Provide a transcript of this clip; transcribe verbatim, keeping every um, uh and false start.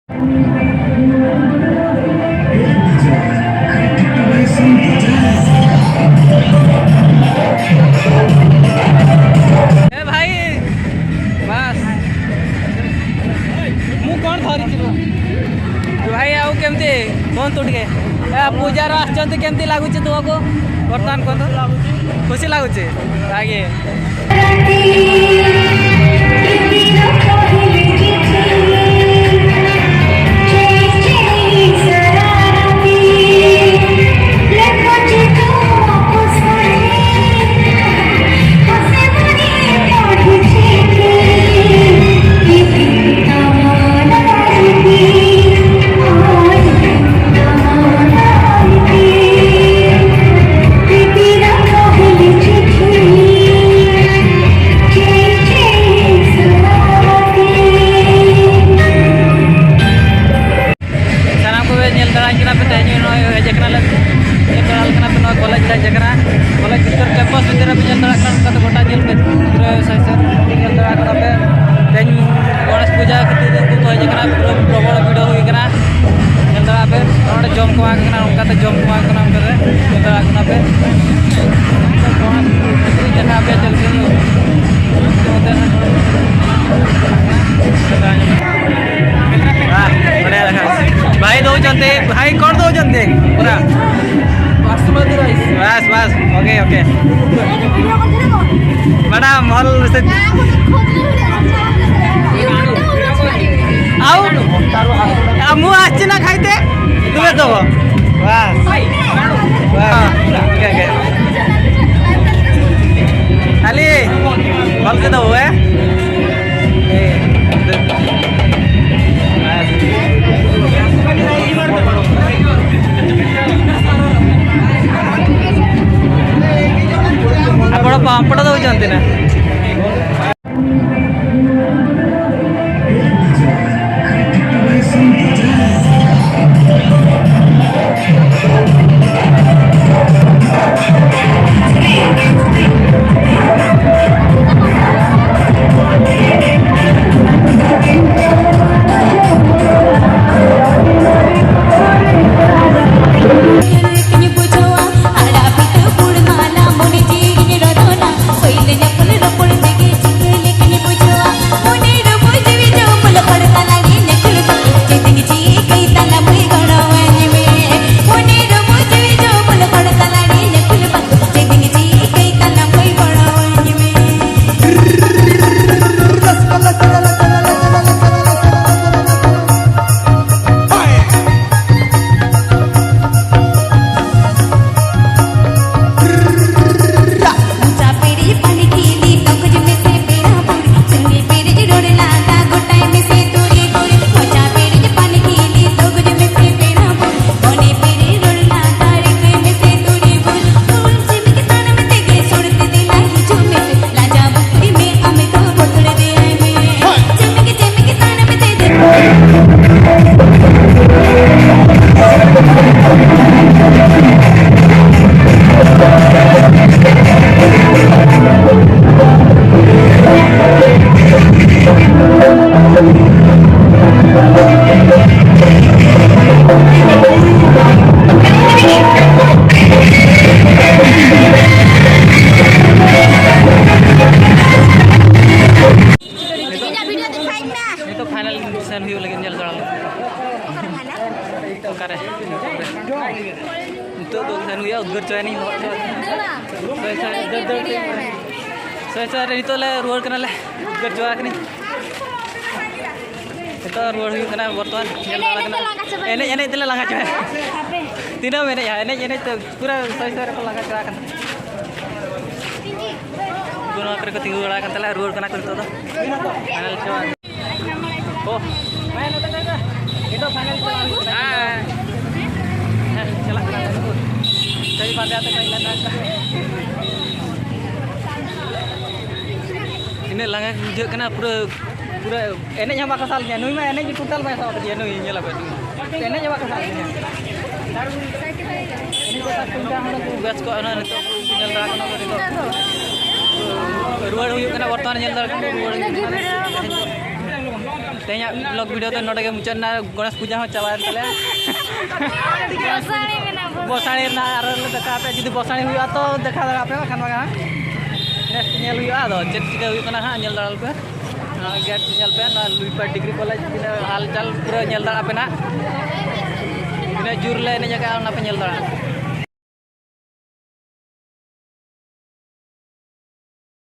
ଏ ଭାଇ, ବାସ୍। ମୁଁ କ'ଣ ଧରିଛି ରୁହ। ଭାଇ, ଆଉ କେମିତି? କୁହନ୍ତୁ ଟିକେ। ଏ, ପୂଜାର ଆସିଛନ୍ତି, କେମିତି ଲାଗୁଛି ତୁମକୁ ବର୍ତ୍ତମାନ, କୁହନ୍ତୁ? ଖୁସି ଲାଗୁଛି। ଆଜ୍ଞା। ᱥᱟᱱᱟᱢ ᱠᱚᱜᱮ ᱧᱮᱞ ᱫᱟᱲᱮᱭᱟᱜ ᱠᱟᱱᱟ ᱯᱮ, ᱛᱮᱦᱮᱧ ᱱᱚᱜᱼᱚᱭ ᱦᱮᱡ ᱟᱠᱟᱱᱟᱞᱮ, ᱧᱮᱞ ᱫᱟᱲᱮᱭᱟᱜ ᱠᱟᱱᱟ ᱯᱮ ᱱᱚᱣᱟ ᱠᱚᱞᱮᱡᱽ ᱨᱮ ᱦᱮᱡ ᱟᱠᱟᱱᱟ᱾ ᱠᱚᱞᱮᱡᱽ ᱵᱷᱤᱛᱤᱨ ᱠᱮᱢᱯᱟᱥ ᱵᱷᱤᱛᱤᱨ ᱨᱮ ᱯᱮ ᱧᱮᱞ ᱫᱟᱲᱮᱭᱟᱜ ᱠᱟᱱᱟ, ᱱᱚᱝᱠᱟ ᱛᱮ ᱜᱚᱴᱟ ᱧᱮᱞ ᱯᱮ ᱯᱩᱨᱟᱹ ᱥᱟᱭ ᱥᱟᱭ ᱧᱮᱞ ᱫᱟᱲᱮᱭᱟᱜ ᱠᱟᱱᱟ ᱯᱮ᱾ ᱛᱮᱦᱮᱧ ᱜᱚᱬᱮᱥ ᱯᱩᱡᱟ ᱠᱷᱟᱹᱛᱤᱨ ᱛᱮ ᱩᱱᱠᱩ ᱠᱚ ᱦᱮᱡ ᱟᱠᱟᱱᱟ, ᱯᱩᱨᱟᱹ ᱯᱨᱚᱵᱚᱞ ᱵᱷᱤᱲ ᱦᱩᱭ ᱟᱠᱟᱱᱟ᱾ ᱧᱮᱞ ᱫᱟᱲᱮᱭᱟᱜ ᱯᱮ ᱱᱚᱰᱮ ᱡᱚᱢ ᱠᱚ ᱮᱢᱟ ᱠᱚ ᱠᱟᱱᱟ, ᱚᱱᱠᱟᱛᱮ ᱡᱚᱢ ᱠᱚ ᱮᱢᱟ ᱠᱚ ᱠᱟᱱᱟ, ᱚᱱᱠᱟᱛᱮ ᱧᱮᱞ ᱫᱟᱲᱮᱭᱟᱜ ᱠᱟᱱᱟ ᱯᱮ᱾ ᱜᱚᱬᱮᱥ ᱯᱩᱡᱟ ᱪᱮᱫ ᱞᱮᱠᱟ ᱟᱯᱮ ᱪᱮᱫ ᱞᱮᱠᱟ? हाँ, बढ़िया लगा। भाई दो जन थे, भाई कौन दो जन थे? पूरा। बासमती राइस। बस, बस, ओके, ओके। मैडम, हॉल से आओ। आ, मु आछि ना खाइते, तुमे दो। बस। बस। Okay, okay. खाली, हॉल से दो, है? ଆପଣ ପାମ୍ପଡ଼ ଦଉଛନ୍ତି ନା? ᱚᱠᱟᱨᱮ? ᱱᱤᱛᱚᱜ ᱫᱚ ᱥᱮᱱ ᱦᱩᱭᱩᱜᱼᱟ, ᱩᱫᱽᱜᱟᱹᱨ ᱪᱟᱵᱟᱭᱮᱱᱟᱹᱧ, ᱞᱚᱦᱚᱫ ᱪᱟᱵᱟ᱾ ᱥᱚᱭ ᱥᱚᱭ ᱨᱮ ᱫᱟᱹᱲ ᱫᱟᱹᱲ ᱛᱮ᱾ ᱥᱚᱭ ᱥᱚᱭ ᱨᱮ ᱱᱤᱛᱚᱜ ᱞᱮ ᱨᱩᱣᱟᱹᱲ ᱠᱟᱱᱟᱞᱮ, ᱩᱫᱽᱜᱟᱹᱨ ᱪᱟᱵᱟ ᱠᱟᱹᱱᱟᱹᱧ᱾ ᱱᱤᱛᱚᱜ ᱨᱩᱣᱟᱹᱲ ᱦᱩᱭᱩᱜ ᱠᱟᱱᱟ ᱵᱚᱨᱛᱚᱢᱟᱱ᱾ ᱧᱮᱞ ᱵᱟᱲᱟ ᱠᱟᱱᱟ᱾ ᱮᱱᱮᱡ ᱮᱱᱮᱡ ᱛᱮᱞᱮ ᱞᱟᱸᱜᱟ ᱪᱟᱵᱟᱭᱮᱱᱟ᱾ ᱛᱤᱱᱟᱹᱜ ᱮᱢ ᱮᱱᱮᱡᱼᱟ? ᱮᱱᱮᱡ ᱮᱱᱮᱡ ᱛᱮ ᱯᱩᱨᱟᱹ ᱥᱚᱭ ᱥᱚᱭ ᱨᱮᱠᱚ ᱞᱟᱸᱜᱟ ᱪᱟᱵᱟ ᱠᱟᱱᱟ᱾ ᱩᱱᱠᱩ ᱱᱚᱣᱟ ᱠᱚᱨᱮ ᱠᱚ ᱛᱤᱸᱜᱩ ᱵᱟᱲᱟ ᱟᱠᱟᱱ ᱛᱟᱞᱮᱭᱟ, ᱨᱩᱣᱟᱹᱲ ᱠᱟᱱᱟ ᱠᱚ ᱱᱤᱛᱚᱜ ᱫᱚ᱾ ᱯᱷᱟᱭᱱᱟᱞ ᱪᱟᱵᱟ᱾ ᱳ᱾ ᱱᱤᱛᱚᱜ ᱯᱷᱟᱭᱱᱟᱞ ᱪᱟᱞᱟᱣ ᱦᱩᱭᱩᱜ ᱠᱟᱱᱟ᱾ ᱦᱮᱸ᱾ ᱦᱮᱸ, ᱪᱟᱞᱟᱜ ᱠᱟᱱᱟ ᱠᱚ᱾ ᱥᱟᱹᱲᱤ ᱵᱟᱸᱫᱮ ᱟᱛᱮ ᱠᱚ ᱦᱮᱡ ᱞᱮᱱᱟ᱾ ᱛᱤᱱᱟᱹᱜ ᱞᱟᱸᱜᱟ ᱵᱩᱡᱷᱟᱹᱜ ᱠᱟᱱᱟ, ᱯᱩᱨᱟᱹ, ᱯᱩᱨᱟᱹ ᱮᱱᱮᱡ ᱦᱚᱸ ᱵᱟᱠᱚ ᱥᱟᱵ ᱞᱤᱧᱟ᱾ ᱱᱩᱭ ᱢᱟ ᱮᱱᱮᱡ ᱜᱮ total ᱵᱟᱭ ᱥᱟᱵ ᱠᱟᱫᱤᱧᱟ, ᱱᱩᱭ ᱧᱮᱞ ᱟᱯᱮ᱾ ᱮᱱᱮᱡ ᱦᱚᱸ ᱵᱟᱠᱚ ᱥᱟᱵ ᱞᱤᱧᱟ᱾ ᱵᱮᱥ ᱠᱚ, ᱚᱱᱟ ᱱᱤᱛᱚᱜ ᱧᱮᱞ ᱫᱟᱲᱮ ᱠᱟᱱᱟ ᱠᱚ ᱱᱤᱛᱚᱜ᱾ ᱨᱩᱣᱟᱹᱲ ᱦᱩᱭᱩᱜ ᱠᱟᱱᱟ, ᱵᱚᱨᱛᱚᱢᱟᱱ ᱧᱮᱞ ᱫᱟᱲᱮ ᱠᱟᱱᱟ ᱠᱚ, ᱨᱩᱣᱟᱹᱲ ᱦᱩᱭᱩᱜ ᱠᱟᱱᱟ᱾ ᱛᱮᱦᱮᱧᱟᱜ vlog video ᱫᱚ ᱱᱚᱰᱮ ᱜᱮ ᱢᱩᱪᱟᱹᱫ ᱮᱱᱟ᱾ ᱜᱚᱬᱮᱥ ᱯᱩᱡᱟ ᱦᱚᱸ ᱪᱟᱵᱟᱭᱮᱱ ᱛᱟᱞᱮᱭᱟ᱾ ᱜᱚᱸᱥᱟᱲᱤ ᱢᱮᱱᱟᱜ ᱵᱚᱱᱟ᱾ ᱜᱚᱸᱥᱟᱲᱤ ᱨᱮᱱᱟᱜ ᱟᱨᱚ ᱞᱮ ᱫᱮᱠᱷᱟᱣ ᱟᱯᱮᱭᱟ, ᱡᱩᱫᱤ ᱜᱚᱸᱥᱟᱲᱤ ᱦᱩᱭᱩᱜᱼᱟ ᱛᱚ ᱫᱮᱠᱷᱟᱣ ᱫᱟᱲᱮ ᱟᱯᱮ, ᱵᱟᱠᱷᱟᱱ ᱵᱟᱝᱟ᱾ Next ᱧᱮᱞ ᱦᱩᱭᱩᱜᱼᱟ, ᱟᱫᱚ ᱪᱮᱫ ᱪᱤᱠᱟᱹ ᱦᱩᱭᱩᱜ ᱠᱟᱱᱟ ᱦᱟᱸᱜ ᱧᱮᱞ ᱫᱟᱲᱮ ᱯᱮ᱾ ᱱᱚᱣᱟ gate ᱧᱮᱞ ᱯᱮ, ᱱᱚᱣᱟ ᱞᱩᱭᱯᱟᱴ degree college ᱛᱤᱱᱟᱹᱜ ᱦᱟᱞᱪᱟᱞ ᱯᱩᱨᱟᱹ ᱧᱮᱞ ᱫᱟᱲᱮ ᱟᱯᱮ ᱱᱟᱦᱟᱜ᱾ ᱛᱤᱱᱟᱹᱜ ᱡᱳᱨ ᱞᱮ ᱮᱱᱮᱡ ᱟᱠᱟᱫᱼᱟ ᱚᱱᱟ ᱯᱮ ᱧᱮᱞ ᱫᱟᱲᱮᱭᱟᱜᱼᱟ᱾